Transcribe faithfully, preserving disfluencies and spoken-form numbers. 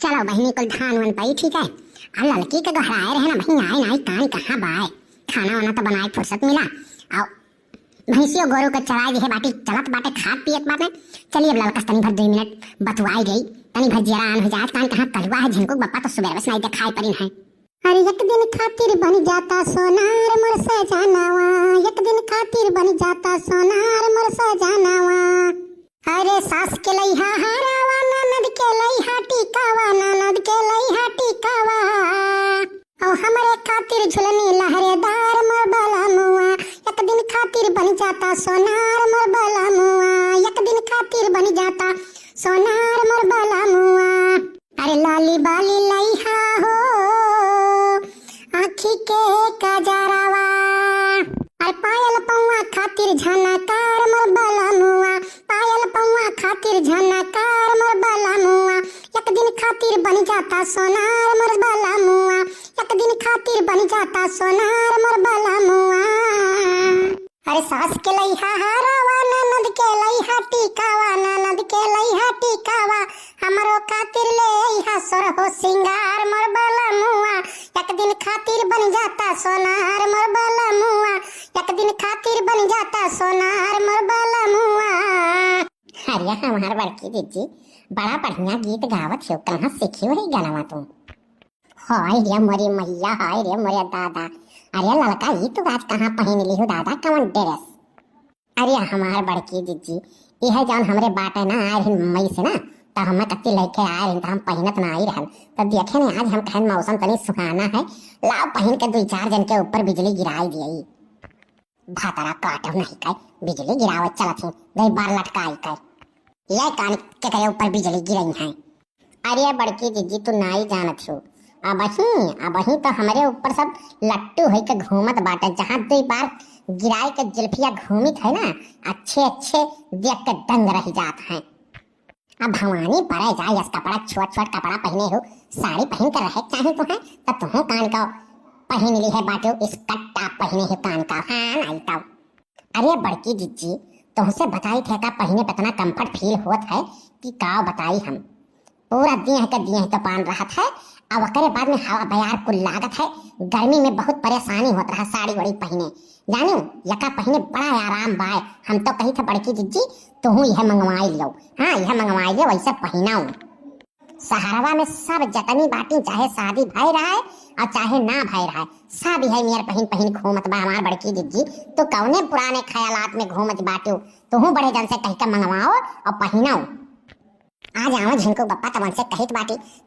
चलो बहिनी, कुल धान वन पाई, ठीक है। आ ललकी के गोहराए रहे ना बहिन, आए नाई, कान कहाँ बाए। खाना वाना तो बनाए फुर्सत मिला। आओ, भैंसियो गोरू के चराए दिहे बाटी, चलत बाटे, खात पियत बाटे। चलिए अब ललकस तनी भर दुई मिनट बतुआई गई, तनी भर जियरा आन हो जाए, कान कहाँ कलुआ है, झिनकू बप्पा तो सुबेर से नाई देखाई परिन है। अरे एक दिन खातिर बन जाता सोनार मोर सजनावा, एक दिन खातिर बन जाता सोनार मोर सजनावा। अरे सास के लइहा हारावा, ननद के लइहा टिकावा, ननद के लइहा टिकावा। औ हमरे खातिर झुलनी लहरेदार मोर बलमुआ, एक दिन खातिर बन जाता सोनार मोर बलमुआ, एक दिन खातिर बन जाता सोनार मोर बलमुआ। अरे लाली बाली लइहा हो, आँखी के कजरावा। अरे पायल पौआ खातिर झनकार मोर बलमुआ, पायल पौआ खातिर झनकार मोर बलमुआ। एक दिन खातिर बन जाता सोनार मोर बलमुआ, एक दिन खातिर बन जाता सोनार मोर बलमुआ। अरे सास के लइहा हारावा, ननद के लइहा टिकावा, ननद के लइहा टिकावा। हमरो खातिर ले अइहा सोरहो सिंगार मोर बलमुआ, एक दिन खातिर बन जाता सोनार मोर बलमुआ, एक दिन खातिर बन जाता सोनार मोर बलमुआ। अरे हमार बड़की जिज्जी, बड़ा बढ़िया गीत गावत हो, कहाँ सीखी हो ई गनवा तू? हाय रे मोरे मैया, हाय रे मोरे दादा। अरे ललका, ई तू आज कहाँ पहिन लिहू दादा, कवन ड्रेस? अरे हमार बड़की जिज्जी, इहे जौन हमरे बाटे ना, आए रहिन मई से ना, त हमें कच्ची लइके आए रहिन, त हम पहिनत ना आई रहल। त देखे ने आज हम कहन मौसम तनी सुहाना है, लाओ पहिन के दुई चार जन के ऊपर बिजली गिराई दिए। भातरा काटो नहीं कहे, बिजली गिरावत चलत ही, गई बार लटकाई कहे। ये कान के करे ऊपर बिजली गिरई है। अरे बड़की जिज्जी, तू नाई जानत हो, अबही, अबही तो हमरे ऊपर सब लट्टू होई के घूमत बाटे। जहाँ दुई बार गिराई के जुल्फिया घूमित है ना, अच्छे अच्छे देख के दंग रह जात हैं। अब भवानी परे जाए, यस कपड़ा, छोट छोट कपड़ा पहिने हो, साड़ी पहिन के रहे चाहे तू है, तो तुहूँ कान का पहिन ली है बाटू, स्कर्ट टॉप पहिने हो कान का, हाँ नाई तो। अरे बड़की जिज्जी, तुहसे बताई थे का पहिने पे इतना comfort feel होत है कि का बताई हम। पूरा देह के देह तो पान रहत है, अब ओकरे बाद में हवा बयार कुल लागत है। गर्मी में बहुत परेशानी होत रहा साड़ी वाड़ी पहिने, जानियो, यका पहिने बड़ा आराम बाय। हम तो कही थे बड़की जिज्जी, तुहूँ यह मंगवाई लियो, हाँ यह मंगवाई लियो, वैसे पहिनाऊ। सहरवा में सब जतनी बाटी, चाहे शादी भय रहे और चाहे ना भय रहे, सब यह नियर पहिन पहिन घूमत बा हमार बड़की जिज्जी। तू कौने पुराने ख्यालात में घूमत बाटू? तुहूँ बड़े जन से कह के मंगवाओ और पहिनाओ। आज आवा झिनकू बप्पा तब उनसे कहित बाटी,